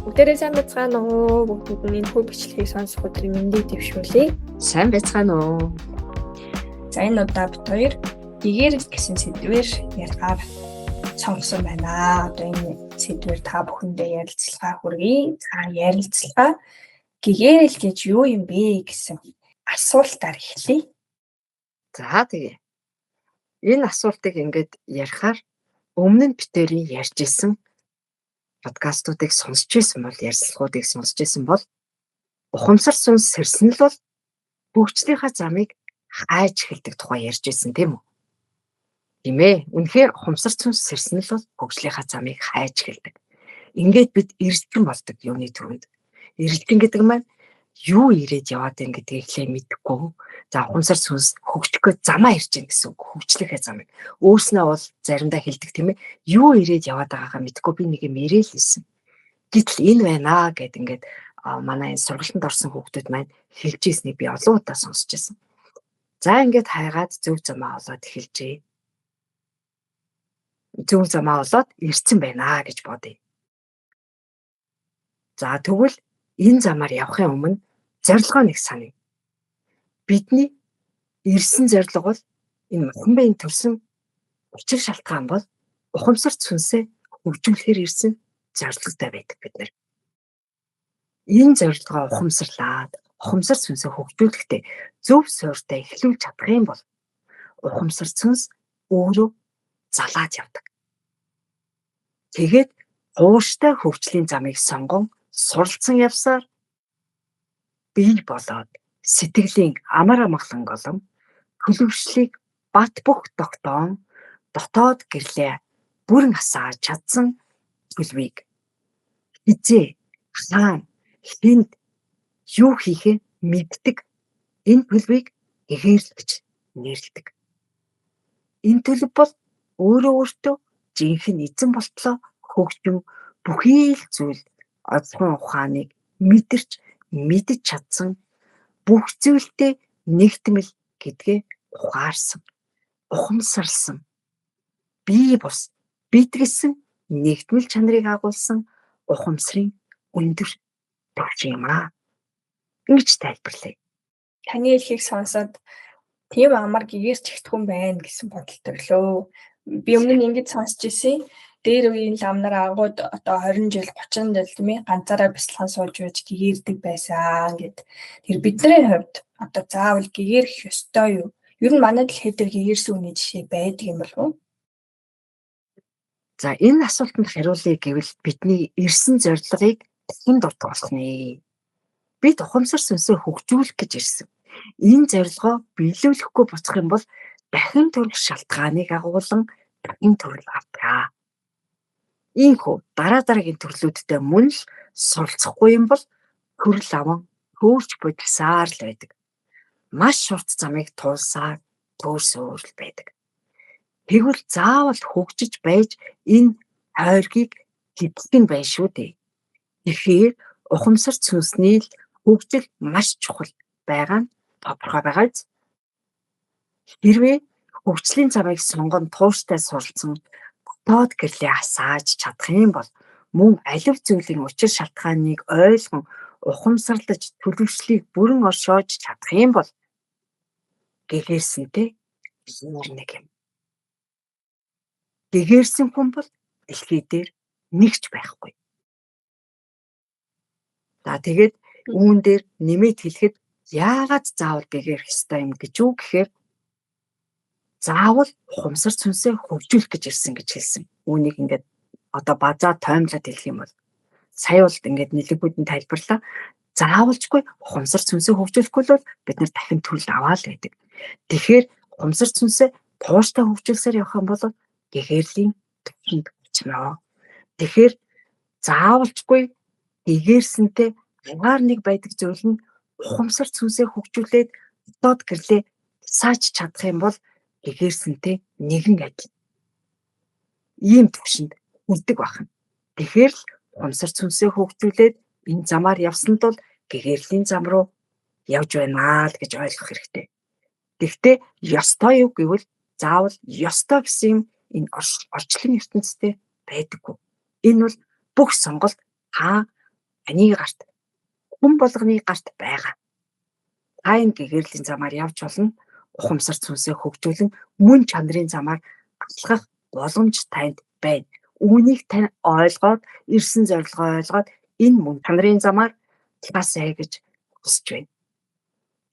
Бүгдээрээ сайн байцгаана уу? Бүгдэнд нь энэ хүү бичлэгийг сонсох өдрийн мэндийг дэвшүүлье. Сайн байцгаана уу? За, энэ удаа бид хоёр гэгээрэл гэсэн сэдвээр ярихаар сонгосон байна. Одоо энэ сэдвээр та бүхэндээ ярилцлага хүргэе. За, ярилцлага гэгээрэл гэж юу юм бэ гэсэн асуултаар эхлэе. За, тэгээ. Энэ асуултыг ингээд ярихаар өмнө нь битэрийн ярьж исэн подкастуудыг сонсч байсан бол, ярилцлагуудыг сонсч байсан бол ухамсар сүнс сэрсэн л бол хөгжлийнхаа замыг хайж эхэлдэг тухай ярьж байсан, тийм үү? Тийм ээ. Үнэхээр ухамсар сүнс сэрсэн л бол хөгжлийнхаа замыг хайж эхэлдэг. Ингээд бид эрэлтэн болдог юуны түрүүнд. Эрэлтэн гэдэг маань юу ирээд яваад байна гэдгийг эхлээ мэдэхгүй. За, ухамсар сүнс хөгжих гээд замаа ирж байна гэсэн үг. Хөгжлийнхээ замыг. Өөрснөө бол заримдаа хэлдэг, тийм ээ. Юу ирээд яваад байгаагаа мэдэхгүй, би нэг юм ирээл хэлсэн. Гэтэл энэ байна гэд ингээд манай энэ сургалтанд орсон хүүхдүүд маань хэлж ийснийг би олон удаа сонсч байсан. За, ингээд хайгаад зөв замаа олоод эхэлжээ. Зөв замаа олоод ирсэн байна гэж бодъё. За, тэгвэл энэ замаар явахын өмнө зорилгоо нэг саная. Бидний ирсэн зорилго бол энэ Мухамбын төрсөн учир шалтгаан бол ухамсар сүнсээ хөгжүүлэхээр ирсэн зорилготой байдаг бид нар. Энэ зорилгоо ухамсарлаад ухамсар сүнсээ хөгжүүлэхдээ зөв суурьтай эхлүүлж чадах юм бол ухамсар сүнс өөрөө залаад явдаг. Тэгээд хууштай хөгжлийн замыг сонгон суралцсан явсаар бий болоод сэтгэлийн амар амгалан болон төлөвшлийг бат бөх тогтоон дотоод гэрлээ бүрэн асааж чадсан төлөвийг хизээ, хаан, хэнд, юу хийхээ мэддэг энэ төлөвийг гэгээрэл гэж нэрлэдэг. Энэ төлөв бол өөрөө өөртөө жинхэнэ эзэн болтлоо хөгжин бүхий л зүйл онцгой ухааныг мэдэрч мэдэж чадсан, бүх зүйлтэй нэгтмэл гэдгээ ухаарсан, ухамсарлсан, бие бус бид гэсэн нэгтмэл чанарыг агуулсан ухамсарын өндөр түвшин юм аа. Ингэж тайлбарлая. Таны хэлхийг сонсоод тийм амар гэгэрч ихтгэн хүн байна гэсэн бодол төрлөө. Би өмнө нь ингэж сонсч ирсэн. Дээр үеийн лам нар ангууд одоо 20 жил, 30 жил, тийм ээ, ганцаараа бясалган сууж байж гэгэрдэг байсан гэд. Тэр бидний хувьд одоо заавал гэгэрэх ёстой юу? Ер нь манай дэлхий дээр гэгэрсэн хүний жишээ байдаг юм болов уу? За, энэ асуултанд хариулъя гэвэл бидний ирсэн зорилгыг дахин дуртах болох нэ. Бид ухамсар сүнсээ хөгжүүлэх гэж ирсэн. Энэ зорилгоо биелүүлэхгүй буцах юм бол дахин төрөх шалтгааныг агуулan дахин төрөл авдаг. Ийхүү дараа дараагийн төрлүүдтэй мөн л суралцахгүй юм бол төрөл аван хөөрч бодисаар л байдаг. Маш урт замыг туулсаар төөрсөөр л байдаг. Тэгвэл заавал хөгжиж байж энэ тойргийг хэдлэх нь байна шүү дээ. Тэгэхээр ухамсар сүнсний л хөгжил маш чухал байгаа нь тодорхой байгаа биз? Хэрвээ хөгжлийн замыг сонгон тууштай суралцсан дотоод гэрлээ асааж чадах юм бол мөн алив зүйлийн учир шалтгааныг ойлгон ухамсарлаж төлөвшлийг бүрэн оршоож чадах юм бол гэгэрсэнтэй биеэр нэг юм. Гэгэрсэн хүн бол дэлхий дээр нэгч байхгүй. За, тэгээд үүн дээр нэмээд хэлэхэд яагаад заавал гэгэрэх ёстой юм гэж үү гэхээр заавал ухамсар сүнсээ хөгжүүлэх гэж ирсэн гэж хэлсэн. Үүнийг ингээд одоо базаа тоймлоод хэлэх юм бол сая бол ингээд нэлэгбүдэн тайлбарлаа. Заавалчгүй ухамсар сүнсээ хөгжүүлэхгүй бол бид нар дахин төрөл аваа л байдаг. Тэгэхээр ухамсар сүнсээ тууштай хөгжүүлсээр явах юм бол гэгэрлийн төвшөнд очино. Тэгэхээр заавалчгүй гэгэрсэнтэй агаар нэг байдаг зүйл нь ухамсар сүнсээ хөгжүүлээд дотоод гэрлээ сааж чадах юм бол гэгэрсэнтэй нэгэн адил ийм төвшөнд хүрдэг байна. Тэгэхээр л ухамсар сүнсээ хөгжүүлээд энэ замаар явсан тул гэгэрлийн зам руу явж байна л гэж ойлгох хэрэгтэй. Тэгэхдээ ёстой юу гэвэл заавал ёстой гэсэн юм энэ орчлон ертөнцтэй байдаггүй. Энэ бол бүх сонголт та Таны гарт, хүн болгоны гарт байгаа. Та энэ гэгэрлийн замаар явж болно. Ухамсар сүнсээ хөгжүүлэн мөн чанарын замаар алхах боломж танд байна. Үүнийг тань ойлгоод, ирсэн зорилгоо ойлгоод энэ мөн чанарын замаар алхаасай гэж хүсэж байна.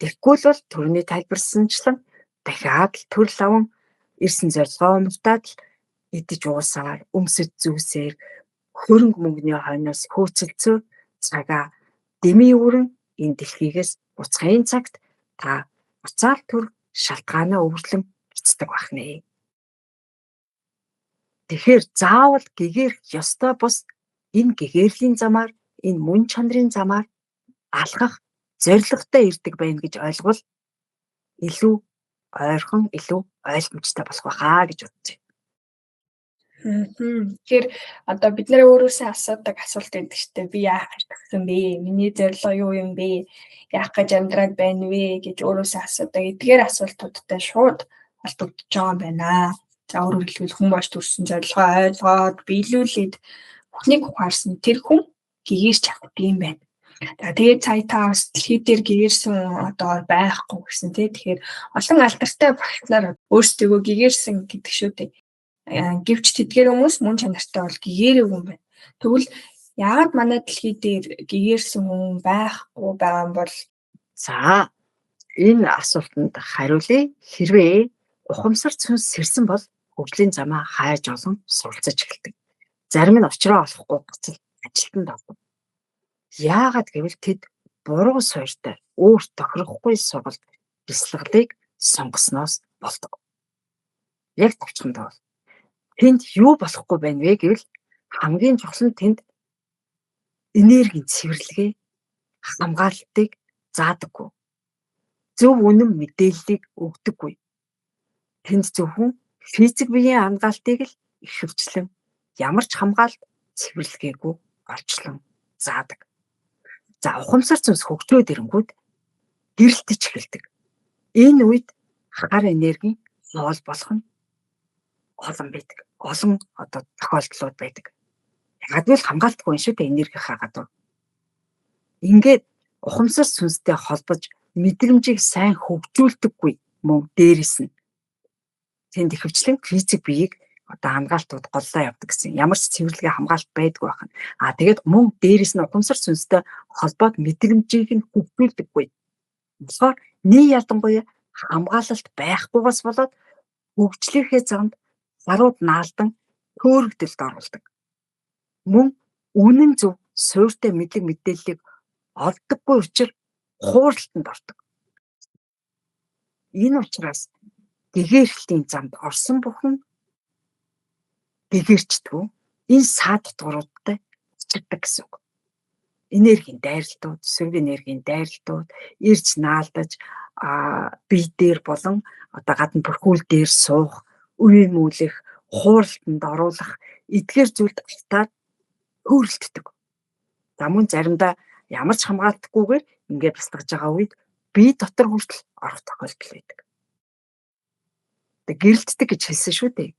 Тэгэхгүй л бол төрөний тайлбарсанчлан дахиад л төрөл аван ирсэн зорилгоо мартаад л идэж уусаар, өмсөж зүүсээр хөрөнгө мөнгөний хойноос хөөцөлцөөр цагаа дэмий өрн энэ дэлхийгээс буцахын цагт та буцаал төр шалтгаанаа өвөрлөн буцдаг байх нэ. Тэгэхээр заавал гэгэрх ёстой бус энэ гэгэрлийн замаар, энэ мөн чанарын замаар алхах зорилготой ирдэг байна гэж ойлгвол илүү ойрхон, илүү ойлгомжтой болох байхаа гэж бодож байна. Тэгэхээр одоо бид нэр өөрөөсөө асуудаг асуулт байдаг шүү дээ. Би яах гэж төгсөн бэ? Миний зорилго юу юм бэ? Яах гэж амьдраад байна вэ гэж өөрөөсөө асуудаг. Эдгээр асуултуудтай шууд холбогдож байгаа юм байна. За, өөрөөр хэлбэл хүн болж төрсөн зорилгоо ойлгоод биелүүлээд бүхнийг ухаарсан тэр хүн гэгэрч чаддаг юм байна. За, тэгээд сая та бас дэлхий дээр гэгэрсэн одоо байхгүй гэсэн тий. Тэгэхээр олон алдартай багш нар өөрсдийгөө гэгэрсэн гэдэг шүү дээ. Гэвч тэдгээр хүмүүс мөн чанартай бол гэгэрээгүй юм байна. Тэгвэл яагаад манай дэлхий дээр гэгэрсэн хүн байхгүй байгаа юм бол? За, энэ асуултанд хариулъя. Хэрвээ ухамсар сүнс сэрсэн бол хөгжлийн замаа хайж олон суралцаж эхэлдэг. Зарим нь учраа олохгүй гоцол ажилтнанд ордог. Яагаад гэвэл тэд буруу суурьтай, өөр тохирохгүй сургалт бясалгалыг сонгосноос болдог. Яг товчхондоо бол тэнд юу болохгүй байна вэ гэвэл хамгийн чухал нь тэнд энергийн цэвэрлэгээ, хамгаалалтыг заадаггүй. Зөв үнэн мэдээллийг өгдөггүй. Тэнд зөвхөн физик биеийн хамгаалтыг л ихэвчлэн ямар ч хамгаалт цэвэрлэгээгүй олчлон заадаг. За, ухамсар сүнс хөгжөөд ирэнгүүт гэрэлтэж эхэлдэг. Энэ үед хар энергийн хоол болох нь олон байдаг. Олон одоо тохиолдлууд байдаг. Яг л хамгаалтгүй юм шүү дээ энергийнхаа гадуур. Ингээд ухамсар сүнстэй холбож мэдрэмжийг сайн хөгжүүлдэггүй мөн дээрэс нь тэнд ихэвчлэн физик биеийг одоо хамгаалтууд голлоо явдаг гэсэн. Ямар ч цэвэрлэгээ хамгаалт байдгүй байх нь. Аа, тэгээд мөн дээрэс нь ухамсар сүнстэй холбоод мэдрэмжийг нь хөгжүүлдэггүй. Тэгэхээр нэг ялангуяа хамгаалалт байхгүйгээс болоод хөгжлийнхээ замд зарууд наалдан хөөрөгдөлд оруулдаг. Мөн үнэн зөв суурьтай мэдлэг мэдээллийг олдоггүй учир хууралтанд ордог. Энэ учраас гэгэрхлийн замд орсон бүхэн гэгэрчдэггүй энэ саад дотгоруудтай учирдаг гэсэн үг. Энергийн дайралтууд, сөрөг энергийн дайралтууд ирж наалдаж бие дээр болон одоо гадна бүрхүүл дээр суух, үе мүлэх, хууралтанд оруулах эдгээр зүйлд алтаад хөөрөлддөг. За, мөн заримдаа ямар ч хамгаалтгүйгээр ингээд бясалгаж байгаа үед бие дотор хүртэл орох тохиолдол байдаг. Тэг гэрэлтдэг гэж хэлсэн шүү дээ.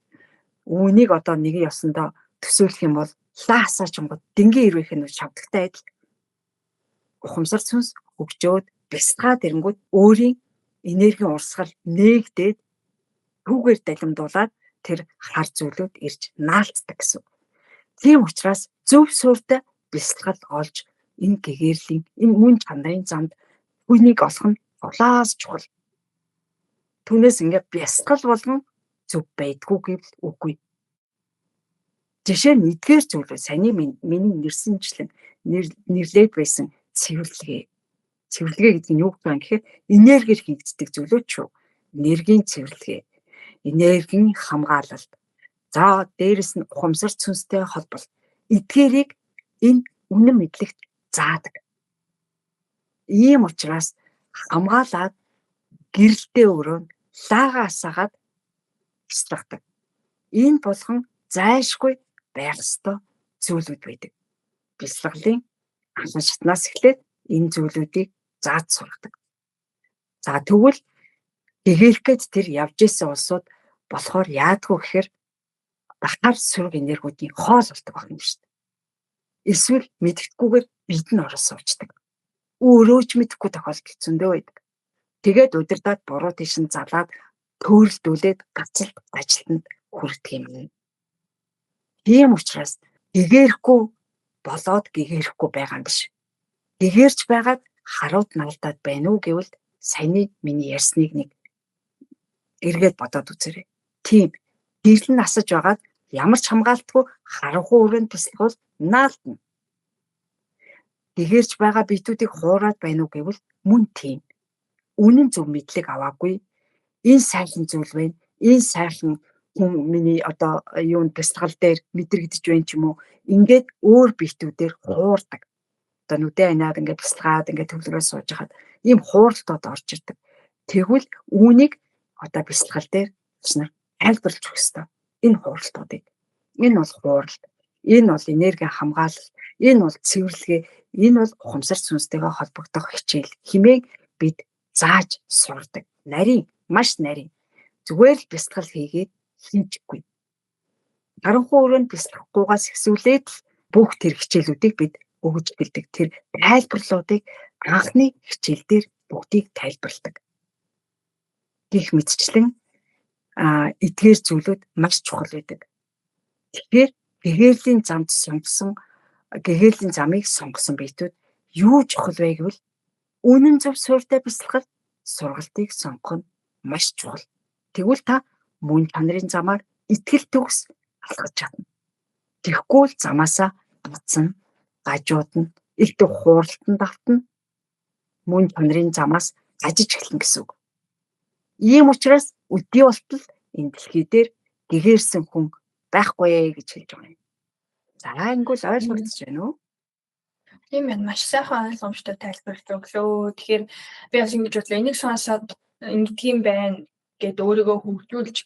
Үүнийг одоо нэгэн ёсондоо төсөөлөх юм бол лаа хасаачингууд дэнгийн ирвэх нь шавдагтай адил ухамсар сүнс хөгжөөд бясалгаад ирэнгүүт өөрийн энергийн урсгал нээгдээд түүгээр далимдуулаад тэр хар зүйлүүд ирж наалцдаг гэсэн. Тийм учраас зөв суурьтай бясалгал олж энэ гэгэрлийн, энэ мөн чанарын замд хүнийг олох нь улаас чухал. Түүнээс ингээд бясалгал болгон зөв байдгүй гэвэл үгүй. Жишээ нь эдгээр зүйлүүд саяны миний нэрсэнчлэн нэрлээд байсан цэвэрлэгээ. Цэвэрлэгээ гэдэг нь юу гэх юм гэхээр энергиэр хийгддэг зүйлүүд шүү. Энергийн цэвэрлэгээ, энергийн хамгаалалт. За, дээрэс нь ухамсар сүнстэй холболт. Эдгээрийг энэ үнэн мэдлэгт заадаг. Ийм учраас хамгаалаад гэрэлтэй өрөөнд лаагаа асаагаад бясалгадаг. Энэ болгон зайлшгүй байх ёстой зүйлүүд байдаг. Бясалгалын анхан шатнаас эхлээд энэ зүйлүүдийг зааж сургадаг. За, тэгвэл гэгэрх гээд тэр явж исэн улсууд болохоор яадгүй гэхээр хар сөрөг энергиудын хоол болдог байх юм шүү дээ. Эсвэл мэдгэдэггүйгээр Бид нь орол суучдаг. Өөрөө ч мэдэхгүй тохиолдол зөндөө байдаг. Тэгээд удирдаад буруу тийш нь залаад төөрөлдүүлээд гацалт ажилтнанд хүрдэг юм. Тийм учраас гэгэрхгүй болоод гэгэрхгүй байгаа юм биш. Гэгэрч байгаад харууд налдаад байна уу гэвэл саяны миний ярьсныг нэг эргээд бодоод үзээрэй. Тийм. Гэрэл нь асаж байгаад ямар ч хамгаалтгүй харанхуй өрөөнд туслахвал наалтна. Гэгэрч байгаа биетүүдийг хуураад байна уу гэвэл мөн тийм. Үнэн зөв мэдлэг аваагүй. Энэ сайхан зүйл байна. Энэ сайхан хүн миний одоо юунд бясалгал дээр мэдрэгдэж байна ч юм уу. Ингээд өөр биетүүдээр хуурдаг. Одоо нүдэ аниад ингээд бясалгаад ингээд төвлөрөө сууж хахад ийм хууралтууд орж ирдэг. Тэгвэл үүнийг одоо бясалгал дээр нар тайлбарлаж өгөх ёстой. Энэ хууралтуудыг. Энэ бол хууралт. Энэ бол энерги хамгаалалт. Энэ бол цэвэрлэгээ. Энэ бол ухамсар сүнстэйгээ холбогдох хичээл хэмээн бид зааж сурдаг. Нарийн, маш нарийн. Зүгээр л бясалгал хийгээд хийжгүй. Харанхуй өрөөнд бясалгахгүйгаас ихсүүлээд л бүх тэр хичээлүүдийг бид өгж эхэлдэг. Тэр тайлбарлуудыг анхны хичээл дээр бүгдийг тайлбарладаг. Гэх мэтчлэн эдгээр зүйлүүд маш чухал байдаг. Тэгэхээр гэгэрлийн замд сонгосон, гэгэрлийн замыг сонгосон биетүүд юу чухал вэ гэвэл үнэн зөв суурьтай бясалгал сургалтыг сонгох нь маш чухал. Тэгвэл та мөн чанарын замаар итгэл төгс алхаж чадна. Тэгэхгүй л замаасаа гацна, гажуудна, илт хууралтанд автна. Мөн чанарын замаас гажиж эхэлнэ гэсэн үг. Ийм учраас өдий болтол энэ дэлхий дээр гэгэрсэн хүн байхгүй гэж хэлж байгаа юм. За ингэвэл ойлгогдож байна уу? Тийм байна. Маш сайхан ойлгомжтой тайлбарлаж өглөө. Тэгэхээр би бас ингэж бодлоо. Энийг сонсоод ингэдэг юм байна гэд өөрийгөө хөгжүүлж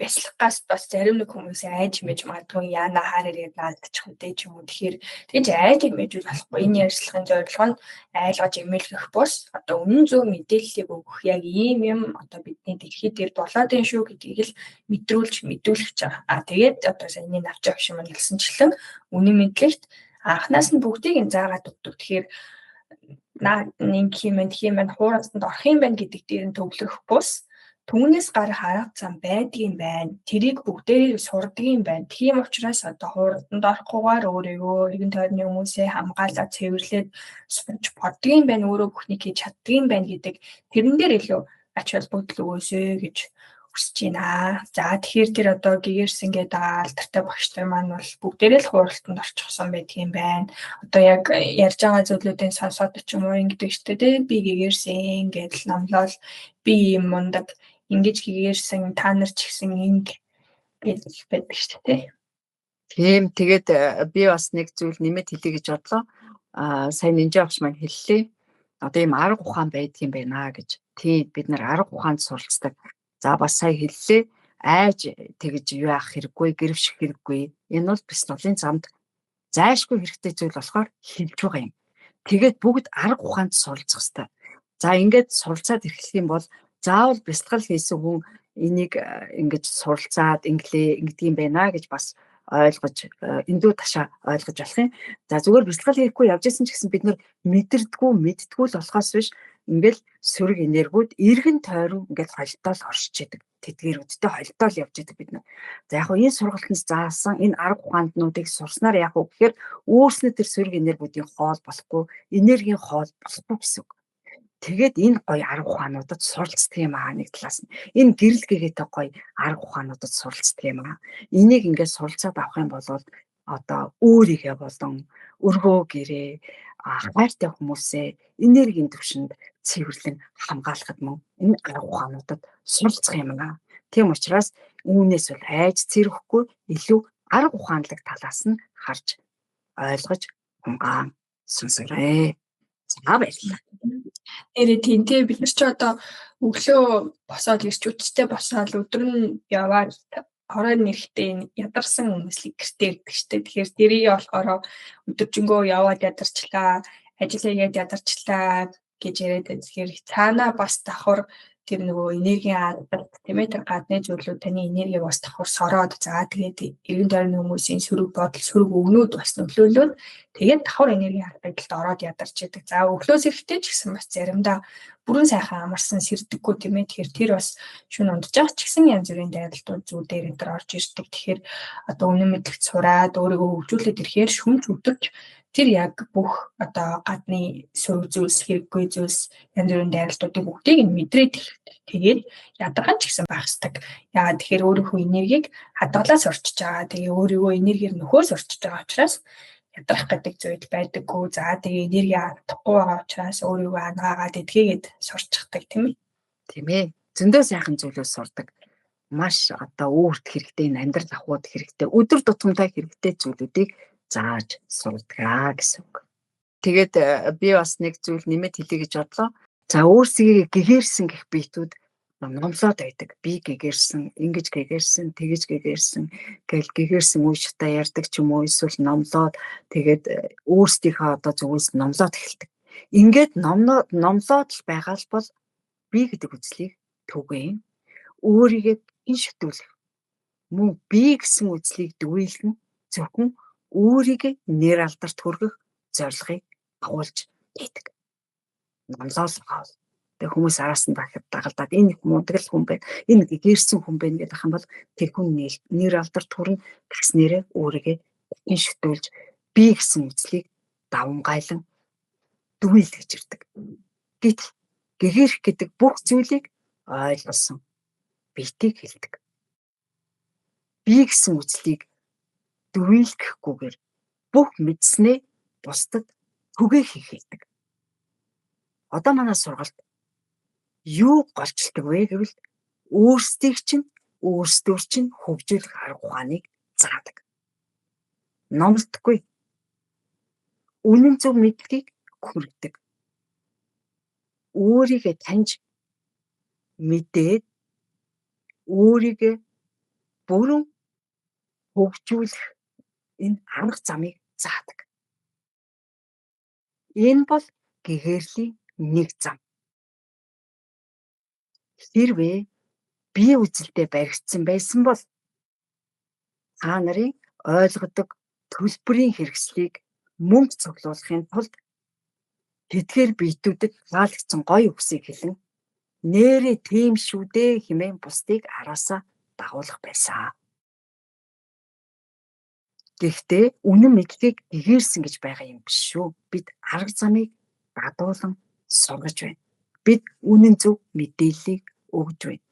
бясалгахаас бас зарим нэг хүмүүс айж мэж магадгүй яана хаар ирээд наалдчих үдэ ч юм уу. Тэгэхээр тэгж айж мэж болохгүй. Энэ ярилцлагын зорилго нь айлгаж эмээлгэх бус одоо үнэн зөв мэдээллийг өгөх яг ийм юм одоо бидний дэлхий дээр болоод байна шүү гэдгийг л мэдрүүлж мэдүүлэх гэж байгаа. А тэгээд одоо саяны навч агш маань хэлсэнчлэн үнэн мэдлэгт анханаас нь бүгдийг нь заагаад өгдөг. Тэгэхээр нэг юм байна, тийм байна, хууралтанд орох юм байна гэдэг дээр нь төвлөрөх бус түүнээс гарах арга зам байдгийн байна. Тэрийг бүгдээрээ сурдгийн байна. Тийм учраас одоо хууралтанд орохгүйгээр өөрийгөө эргэн тойрны хүмүүсээ хамгаалаад цэвэрлээд сурч боддгийн байна, өөрөө бүхнийг хийж чаддгийн байна гэдэг тэрэн дээр илүү ач холбогдол өгөөсэй гэж хүсэж байна. За тэгэхээр тэр одоо гэгэрсэн гэдэг алдартай багш нар маань бол бүгдээрээ л хууралтанд орчихсон байдгийн байна. Одоо яг ярьж байгаа зүйлүүдийн сонсоод ч юм уу ингэдэг шүү дээ. Би гэгэрсэн гэдэл номлол би ийм мундаг ингэж гэгэрсэн та нар ч гэсэн ингэ гэж байдаг шүү дээ. Тийм тэгээд би бас нэг зүйл нэмэт хэлье гэж бодлоо. Сайн нинжа багш маань хэллээ. Одоо ийм арга ухаан байдгийн байна гэж. Тийм бид нар арга ухаанд суралцдаг. За бас сая хэллээ. Айж тэгж юу яах хэрэггүй, гэрвших хэрэггүй. Энэ бол бясалгалын замд зайлшгүй хэрэгтэй зүйл болохоор хэлж байгаа юм. Тэгээд бүгд арга ухаанд суралцах хэрэгтэй. За ингээд суралцаад эхлэх юм бол заавал бясалгал хийсэн хүн энийг ингэж суралцаад инглээ ингэдэг юм байна гэж бас ойлгож эндүү ташаа ойлгож болох юм. За зүгээр бясалгал хийхгүй явж исэн ч гэсэн бид нар мэдэрдгүү, мэддгүү л болохоос биш ингээл сөрөг энергиуд эргэн тойрон ингээл холдоол оршиж идэг. Тэдгэрүүдтэй холдоол явж идэг бид нар. За яг хөө энэ сургалтанд заасан энэ арга ухаанднуудыг сурснаар яг уу гэхээр өөрснөө тэр сөрөг энергиудын хоол болохгүй, энергийн хоол болохгүй гэсэн үг. Тэгээд энэ гоё арга ухаануудад суралцдаг юм аа нэг талаас нь. Энэ гэрэл гэгээтэй гоё арга ухаануудад суралцдаг юм аа. Энийг ингээд суралцаад авах юм бол одоо өөрийгөө болон өргөө гэрээ хайртай хүмүүсээ энергийн түвшинд цэвэрлэн хамгаалахад мөн энэ арга ухаануудад суралцах юм аа. Тийм учраас үүнээс бол айж цэрхэхгүй илүү арга ухаанлаг талаас нь харж ойлгож хунгаан сонсоорой. За баярлалаа. Нэрээ тийм те бид нар ч одоо өглөө босоод ирч үдтэй босоод өдөр нь яваад хорой нэрхтээ ядарсан хүмүүс л гэртээ ирдэг штэ. Тэгэхээр тэрийг болохоор өдөржингөө яваад ядарчлаа, ажил хийгээд ядарчлаа гэж яриад байна. Тэгэхээр цаанаа бас давхар тэр нөгөө энергийн алдалт тийм ээ тэр гадны зүйлүүд таны энергийг бас давхар сороод за тэгээд эргэн тойрны хүмүүсийн сөрөг бодол, сөрөг өгнүүд бас нөлөөлөөд Тэгээд давхар энергийн алдагдлалд ороод ядарч идэг. За өглөөс ирэхдээ ч гэсэн бас заримдаа бүрэн сайхан амарсан сэрдэггүй тийм ээ. Тэгэхээр тэр бас шөнө унтж байгаа ч гэсэн янз бүрийн дайралтууд зүүдээр энэ төр орж ирдэг. Тэгэхээр одоо үнэн мэдлэгт сураад өөрийгөө хөгжүүлээд ирэхээр шүнж өдөрч тэр яг бүх одоо гадны сөрөг зүйлс, хэрэггүй зүйлс, янз бүрийн дайралтуудыг бүгдийг нь мэдрээд тэгээд ядарган ч гэсэн байх хэрэгтэй. Яагаад тэгэхээр өөрийнхөө энергийг хадгалаа сурчиж байгаа. Тэгээ өөрийгөө энергиэр нөхөө сурчиж байгаа учраас ядрах гэдэг зүйл байдаггүй. За тэгээ энерги алдахгүй байгаа учраас өөрийгөө ангаагаад эдгээгээд сурчдаг тийм ээ. Тийм ээ. Зөндөө сайхан зүйлүүд сурдаг. Маш одоо өөрт хэрэгтэй, энэ амьдрал ахуйд хэрэгтэй, өдөр тутамдаа хэрэгтэй зүйлүүдийг зааж сурдаг гэсэн үг. Тэгээд би бас нэг зүйл нэмэт хэлье гэж бодлоо. За өөрсдийгөө гэгэрсэн гэх биетүүд номлоод байдаг. Би гэгэрсэн, ингэж гэгэрсэн, тэгэж гэгэрсэн гэл гэгэрсэн үе шатаа ярьдаг ч юм уу, эсвэл номлоод тэгээд өөрсдийнхөө одоо зүгээс номлоод эхэлдэг. Ингээд номлоод л байгаа л бол би гэдэг үзлийг түгээн өөрийгөө ин шүтүүлэх. Мөн би гэсэн үзлийг дүүрэлгэн зөвхөн өөрийгөө нэр алдарт хүргэх зорилгыг агуулж байдаг. Номлоол хаал. Тэгээ хүмүүс араас нь дагалдаад энэ их мундаг л хүн байна. Энэ гэрсэн хүн байна гэдэг юм бол тэр хүн нэр алдарт хүрнэ гэснээрээ өөрийгөө ин шүтүүлж би гэсэн үзлийг давамгайлан дүүйлгэж ирдэг. Гэтэл гэгэрх гэдэг бүх зүйлийг ойлгосон биетийг хэлдэг. Би гэсэн үзлийг дүүйлгэхгүйгээр бүх мэдснээ бусдад түгээх хэлдэг. Одоо манай сургалт юу голчилдог вэ гэвэл өөрсдийг чинь өөрсдөөр чинь хөгжүүлэх арга ухааныг заадаг. Номлодгүй. Үнэн зөв мэдлэгийг хүргэдэг. Өөрийгөө таньж мэдээд өөрийгөө бүрэн хөгжүүлэх энэ арга замыг заадаг. Энэ бол гэгэрлийн нэг зам. Хэрвээ бие үзэлдээ баригдсан байсан бол та нарын ойлгодог төлбөрийн хэрэгслийг мөнгө цуглуулахын тулд тэдгээр биетүүдэд таалагдсан гоё үгсийг хэлэн нэрээ тийм шүү дээ хэмээн бусдыг араасаа дагуулах байсан. Гэхдээ үнэн мэдлэгийг гэгэрсэн гэж байгаа юм биш шүү. Бид арга замыг дадуулан сургаж байна. Бид үнэн зөв мэдээллийг өгж байна.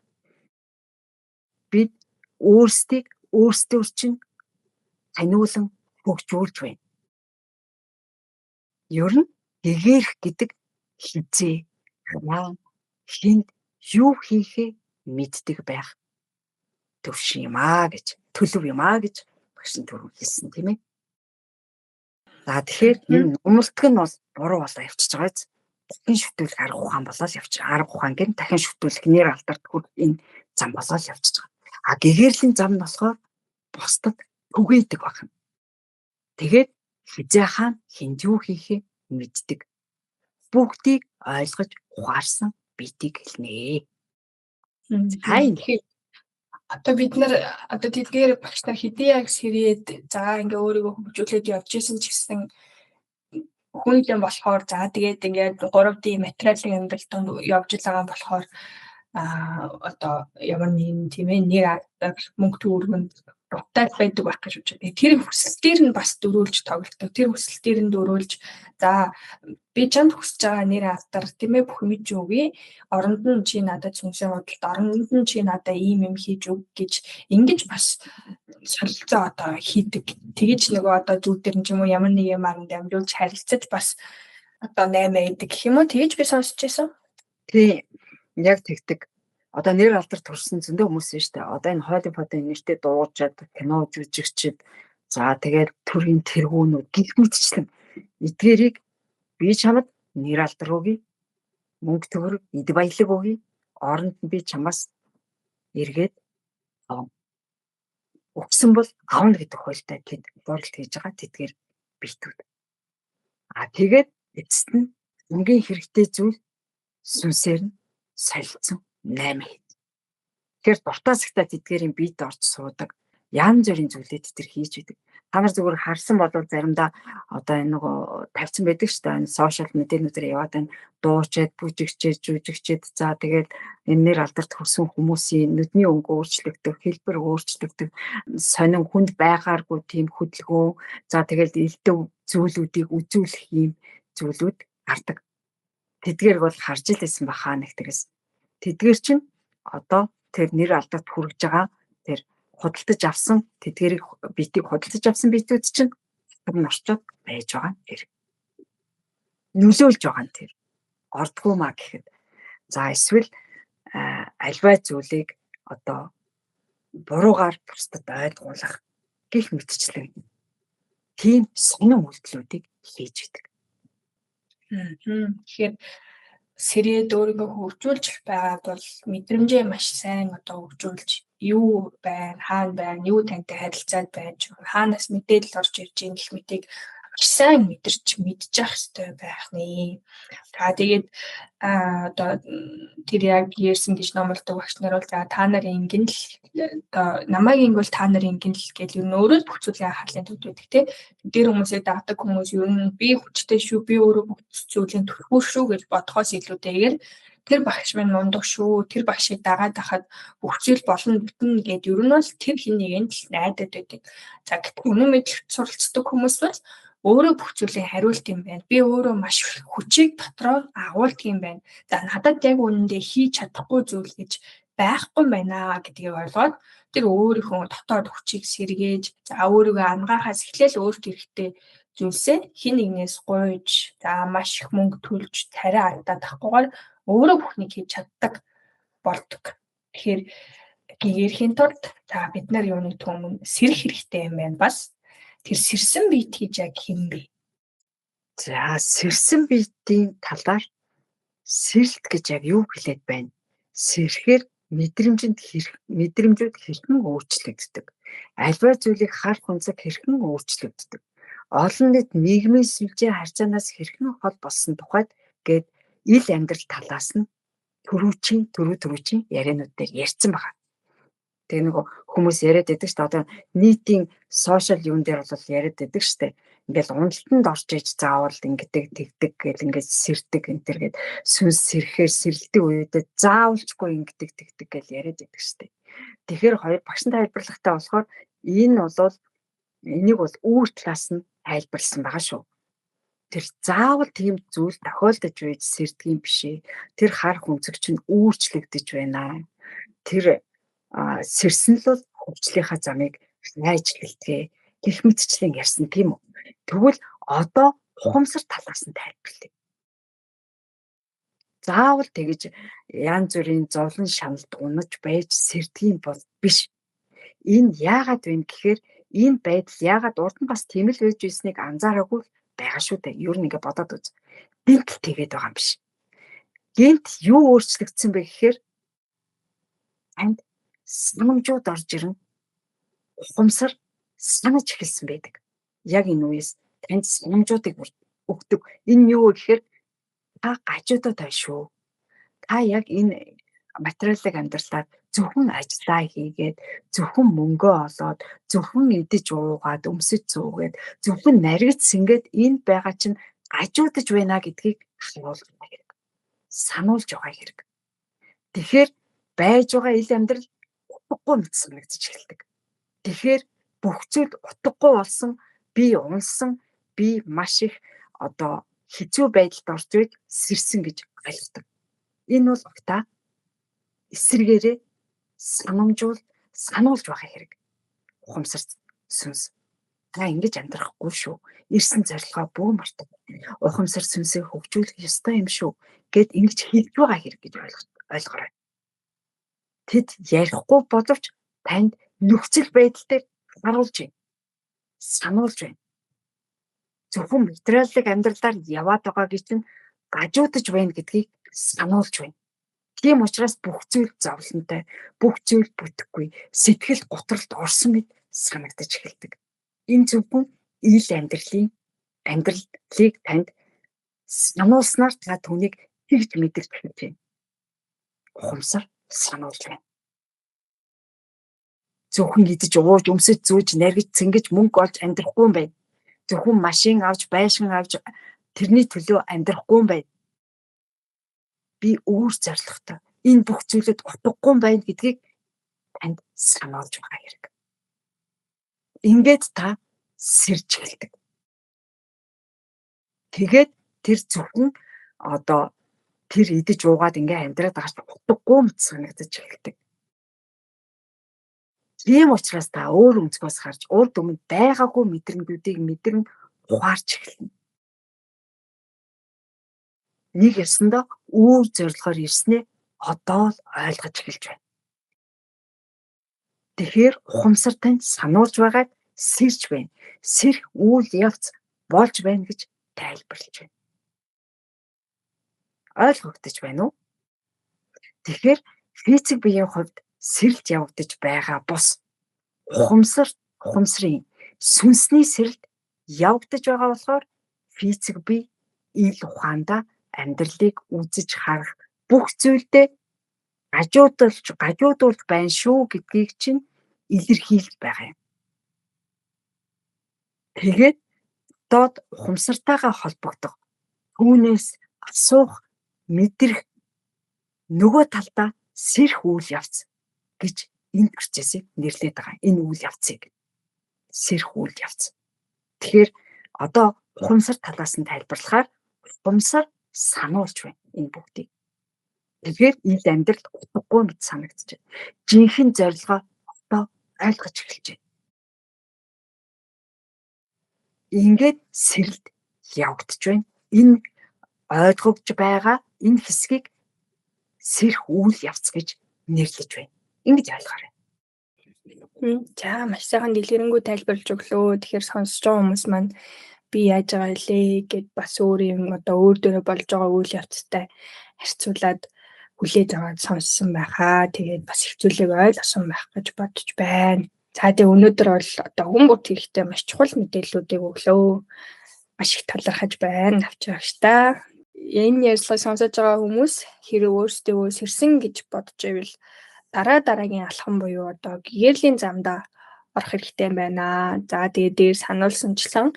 Бид өөрсдийг өөрсдөөр чинь таниулан хөгжүүлж байна. Ер нь гэгэрх гэдэг хизээ, хаан, хүнд юу хийхээ мэддэг байх төвшин юм аа гэж, төлөв юм аа гэж багш нь түрүү хэлсэн тийм ээ. За тэгэхээр энэ номлолтг нь бол буруу болоо явчихж байгаа биз. Дахин шүтүүлэх арга ухаан болоод явчих. Арга ухаан гэн дахин шүтүүлэх нэр алдарт хүрэх энэ зам болоод явчихж байгаа. А гэгэрлийн зам нь болохоор бусдад түгээдэг байна. Тэгээд хизээ хаан хүнд юу хийхээ мэддэг. Бүгдийг ойлгож ухаарсан биетийг хэлнэ. За энэ Одоо бид нар одоо тэдгээр багш нар хэдий яг сэрээд за ингээ өөрийгөө хөгжүүлээд явж исэн ч гэсэн хүн юм болохоор за тэгээд ингээд 3D материалын амьдрал донд явж байгаа болохоор одоо ямар нэгэн тийм ээ нэр мөнгө төгрөг дуртай байдаг байх гэж бодож байна. Тэр хүсэлтээр нь бас дөрүүлж тоглолдог. Тэр хүсэлтээр нь дөрүүлж за би чамд хүсэж байгаа нэр алдар тийм ээ бүх юм чи өгье. Оронд нь чи надад сүнсээ худалд, оронд нь чи надад ийм юм хийж өг гэж ингэж бас солилцоо одоо хийдэг. Тэгэж нөгөө одоо зүг дээр нь ч юм уу ямар нэг юмар нь дамжуулж харилцаж бас одоо 8 байдаг гэх юм уу? Тэгэж би сонсч байсан. Тийм. Яг тэгдэг. Одоо нэр алдар төрсэн зөндөө хүмүүс нь шүү дээ. Одоо энэ Холливуудын нэртэй дуучаад, кино жүжигчд, за тэгээд төрийн тэргүүнүүд гих мэтчлэн эдгээрийг би чамд нэр алдар өгье, мөнгө төгрөг, эд баялаг өгье. Оронд нь би чамаас эргээд авна. Өгсөн бол авна гэдэг хуультай тэд хуралд хийж байгаа тэдгээр биетүүд. А тэгээд эцэст нь хамгийн хэрэгтэй зүйл сүнсээр нь солилцсон 8 хэд. Тэгэхээр дуртай цагтаа тэдгээрийн биед орж суудаг. Янз бүрийн зүйлээ тэд тэр хийж идэг. Та нар зүгээр харсан бол заримдаа одоо энэ нөгөө тавьсан байдаг шүү дээ. Энэ сошиал медиануудаар яваад байна. Дуучаад, бүжигчээд, жүжигчээд за тэгээд энэ нэр алдарт хүрсэн хүмүүсийн нүдний өнгө өөрчлөгдөх, хэлбэр өөрчлөгдөх, сонин хүнд байгааргүй тийм хөдөлгөөн, за тэгээд элдв зүйлүүдийг үзүүлэх юм зүйлүүд гардаг. Тэдгээр бол харж л байсан баха нэг тэгээс. Тэдгээр чинь одоо тэр нэр алдарт хүрэж байгаа тэр худалдаж авсан тэдгэрийг битийг худалдаж авсан битүүд чинь тэр нь орчод байж байгаа нь тэр. Нөлөөлж байгаа нь тэр. Ордгоо маа гэхэд. За эсвэл альваа зүйлийг одоо буруугаар бусдад ойлгуулах гих мэтчлэн тийм сонин үйлдэлүүдийг хийж идэг. Тэгэхээр сэрээд өөрийгөө хөгжүүлж байгаа бол мэдрэмжээ маш сайн одоо хөгжүүлж юу байна, хаана байна, юу тантай харилцаад байж, хаанаас мэдээлэл орж ирж байгаа гэх мэтийг маш сайн мэдэрч мэдчих хэрэгтэй байх нэ. За тэгээд одоо тэр яг ярьсан гэж номлодог багш нар бол за та нар ингэн л одоо намайг ингэвэл та нар ингэн л гэл ер нь өөрөө бүх зүйлийн анхаарлын төвд байдаг те. Тэр хүмүүсийг дагдаг хүмүүс ер нь би хүчтэй шүү, би өөрөө бүх зүйлийн түлхүүр шүү гэж бодхоос илүүтэйгээр тэр багш минь мундаг шүү, тэр багшийг дагаад байхад бүх зүйл болно бүтнэ гэд ер нь бол тэр хин нэгэнд л найдаад байдаг. За гэтэл үнэн мэдлэгт суралцдаг хүмүүс бол өөрөө бүх зүйлийн хариулт юм байна. Би өөрөө маш хүчийг дотроо агуулдаг юм байна. За надад яг үнэндээ хийж чадахгүй зүйл гэж байхгүй байна гэдгийг ойлгоод тэр өөрийнхөө дотоод хүчийг сэргээж, за өөрийгөө ангаахаас эхлээл өөрт хэрэгтэй зүйлсээ хин нэгнээс гуйж, за маш их мөнгө төлж тариа алдаад тахгүйгээр өөрөө бүхнийг хийж чаддаг болдог. Тэгэхээр гэгэрхийн тулд за бид нар юуны түмэн сэрэх хэрэгтэй юм байна бас. Тэр сэрсэн биет гэж яг хэн бэ? За сэрсэн биетийн талаар сэрэлт гэж яг юу хэлээд байна? Сэрэхээр мэдрэмжинд мэдрэмжүүд хэрхэн өөрчлөгддөг? Альва зүйлийг харах өнцөг хэрхэн өөрчлөгддөг? Олон нийт нийгмийн сүлжээ харьцаанаас хэрхэн хол болсон тухайд гээд ил амьдрал талаас нь түрүүчийн ярианууд дээр ярьсан байгаа. Тэгээ нөгөө хүмүүс яриад байдаг шүү дээ. Одоо нийтийн сошиал юун дээр бол яриад байдаг шүү дээ. Ингээл уналтанд орж иж заавал ингэдэг тэгдэг гэл ингээд сэрдэг энэ төр гээд сүнс сэрэхээр сэрэлдэг үеүүдэд заавалчгүй ингэдэг тэгдэг гэл яриад байдаг шүү дээ. Тэгэхээр хоёр багш нь тайлбарлахтаа болохоор энэ бол энийг бол үүр талаас нь тайлбарласан байгаа шүү. Тэр заавал тийм зүйл тохиолдож байж сэрдэг юм биш ээ. Тэр хар хүнцэг чинь өөрчлөгдөж байна. Тэр сэрсэн л бол хөгжлийнхаа замыг хайж гэлтгээ гэх мэтчлэн ярьсан тийм үү. Тэгвэл одоо ухамсар талаас нь тайлбарлая. Заавал тэгж янз бүрийн зовлон шаналд унаж байж сэрдэг юм бол биш. Энэ яагаад вэ гэхээр энэ байдал яагаад урд нь бас тийм л байж байсныг анзаараагүй байгаа шүү дээ. Ер нь ингээ бодоод үз. Гинт л тэгээд байгаа юм биш. Гинт юу өөрчлөгдсөн бэ гэхээр танд санамжууд орж ирэн ухамсар санаж эхэлсэн байдаг. Яг энэ үеэс танд санамжуудыг өгдөг. Энэ юу вэ гэхээр та гажуудаад байна шүү. Та яг энэ материалын амьдралаар зөвхөн ажиллаа хийгээд, зөвхөн мөнгөө олоод, зөвхөн идэж уугаад, өмсөж зүүгээд, зөвхөн наригд сэнгээд энэ байгаа чинь гажуудаж байна гэдгийг харуулж байгаа хэрэг. Сануулж байгаа хэрэг. Тэгэхээр байж байгаа ил амьдрал утгагүй мэт санагдаж эхэлдэг. Тэгэхээр бүх зүйл утгагүй болсон, би унсан, би маш их одоо хэцүү байдалд орж ирж сэрсэн гэж ойлгодог. Энэ бол та эсрэгээрээ санамжуул сануулж байх хэрэг. Ухамсар сүнс. Та ингэж амьдрахгүй шүү. Ирсэн зорилгоо бүү мартав. Ухамсар сүнсээ хөгжүүлэх ёстой юм шүү гэд ингэж хэлж байгаа хэрэг гэж ойлгоорой. Тэд ярихгүй боловч танд нөхцөл байдал дээр харуулж байна. Сануулж байна. Зөвхөн материалын амьдралаар яваад байгааг чинь гажуудаж байна гэдгийг сануулж байна. Тийм учраас бүх зүйл зовлонтой, бүх зүйл бүтэхгүй, сэтгэл готролд орсон мэт санагдаж эхэлдэг. Энэ зөвхөн ил амьдралыг танд сануулснаар та түүнийг тэгж мэдэрч эхэлж байна. Ухамсар сануулж байна. Зөвхөн идэж ууж, өмсөж, зүүж, наргиж, цэнгэж мөнгө олж амьдрахгүй юм байна. Зөвхөн машин авч, байшин авч тэрний төлөө амьдрахгүй юм байна. Би өөр зорилготой. Энэ бүх зүйлүүд утгагүй юм байна гэдгийг танд сануулж байгаа хэрэг. Ингээд та сэрж эхэлдэг. Тэгээд тэр зөвхөн одоо тэр идэж уугаад ингээ амьдраад байгаа ч утгагүй мэт санагдаж эхэлдэг. Тийм учраас та өөр өнцгөөс харж урд өмнө байгаагүй мэдрэмжүүдийг мэдрэн ухаарч эхэлнэ. Нэг ёсондоо өөр зорилгоор ирснээ одоо л ойлгож эхэлж байна. Тэгэхээр ухамсар танд сануулж байгааг сэрж байна. Сэрх үйл явц болж байна гэж тайлбарлаж байна. Ойлгогдож байна уу? Тэгэхээр физик биеийн хувьд сэрэлт явагдаж байгаа бус ухамсрын сүнсний сэрэлт явагдаж байгаа болохоор физик бие ил ухаандаа амьдралыг үзэж харах бүх зүйлдээ гажуудуулж байна шүү гэдгийг чинь илэрхийлж байгаа юм. Тэгээд доод ухамсартайгаа холбогдох, түүнээс асуух, мэдрэх нөгөө талдаа сэрх үйл явц гэж энэ процессыг нэрлэдэг байгаа. Энэ үйл явцыг сэрх үйл явц. Тэгэхээр одоо ухамсар талаас нь тайлбарлахаар ухамсар сануулж байна энэ бүгдийг. Тэгэхээр ил амьдрал утгагүй мэт санагдаж байна. Жинхэнэ зорилгоо одоо ойлгож эхэлж байна. Ингээд сэрэлт явагдаж байна. Энэ ойлгогдож байгаа энэ хэсгийг сэрх үйл явц гэж нэрлэж байна. Ингэж ойлгоорой. За, маш сайхан дэлгэрэнгүй тайлбарлаж өглөө. Тэгэхээр сонсож байгаа хүмүүс маань би яаж байгаа илээ гэд бас өөр юм одоо өөр дөрөө болж байгаа үйл явцтай харьцуулаад хүлээж аваад сонссон байхаа. Тэгээд бас их зүйлийг ойлгосон байх гэж бодож байна. За, тэгээ өнөөдөр бол одоо хүн бүрт хэрэгтэй маш чухал мэдээллүүдийг өглөө. Маш их талархаж байна авчрагчтай. Энэ ярилцлагыг сонсож байгаа хүмүүс хэрэг өөрсдөө сэрсэн гэж бодож байвал дараа дараагийн алхам буюу одоо гэгэрлийн замдаа орох хэрэгтэй байна. За, тэгээ дээр сануулсанчлан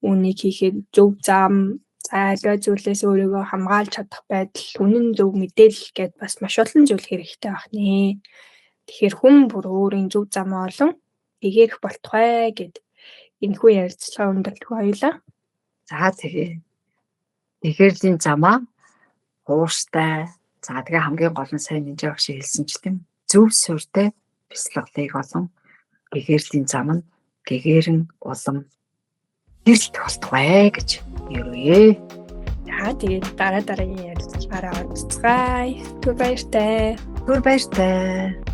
үүнийг хийхэд зөв зам, за аливаа зүйлээс өөрийгөө хамгаалж чадах байдал, үнэн зөв мэдээлэл гэдээ бас маш олон зүйл хэрэгтэй байх нэ. Тэгэхээр хүн бүр өөрийн зөв замаа олон гэгэрэх болтугай гэд энэхүү ярилцлага өндөрлөх хоёулаа. За, тэгээ. Гэгэрлийн замаа хууштай. За, тэгээ хамгийн гол нь сайн нинжээ багш хэлсэнчлэн зөв суурьтай бясалгалыг олон гэгэрлийн зам нь гэгэрэн улам гэрэлт болтугай гэж ерөөе. За, тэгээд дараа дараагийн ярилцлагаараа уулзцгаая. Түр баяртай. Түр баяртай.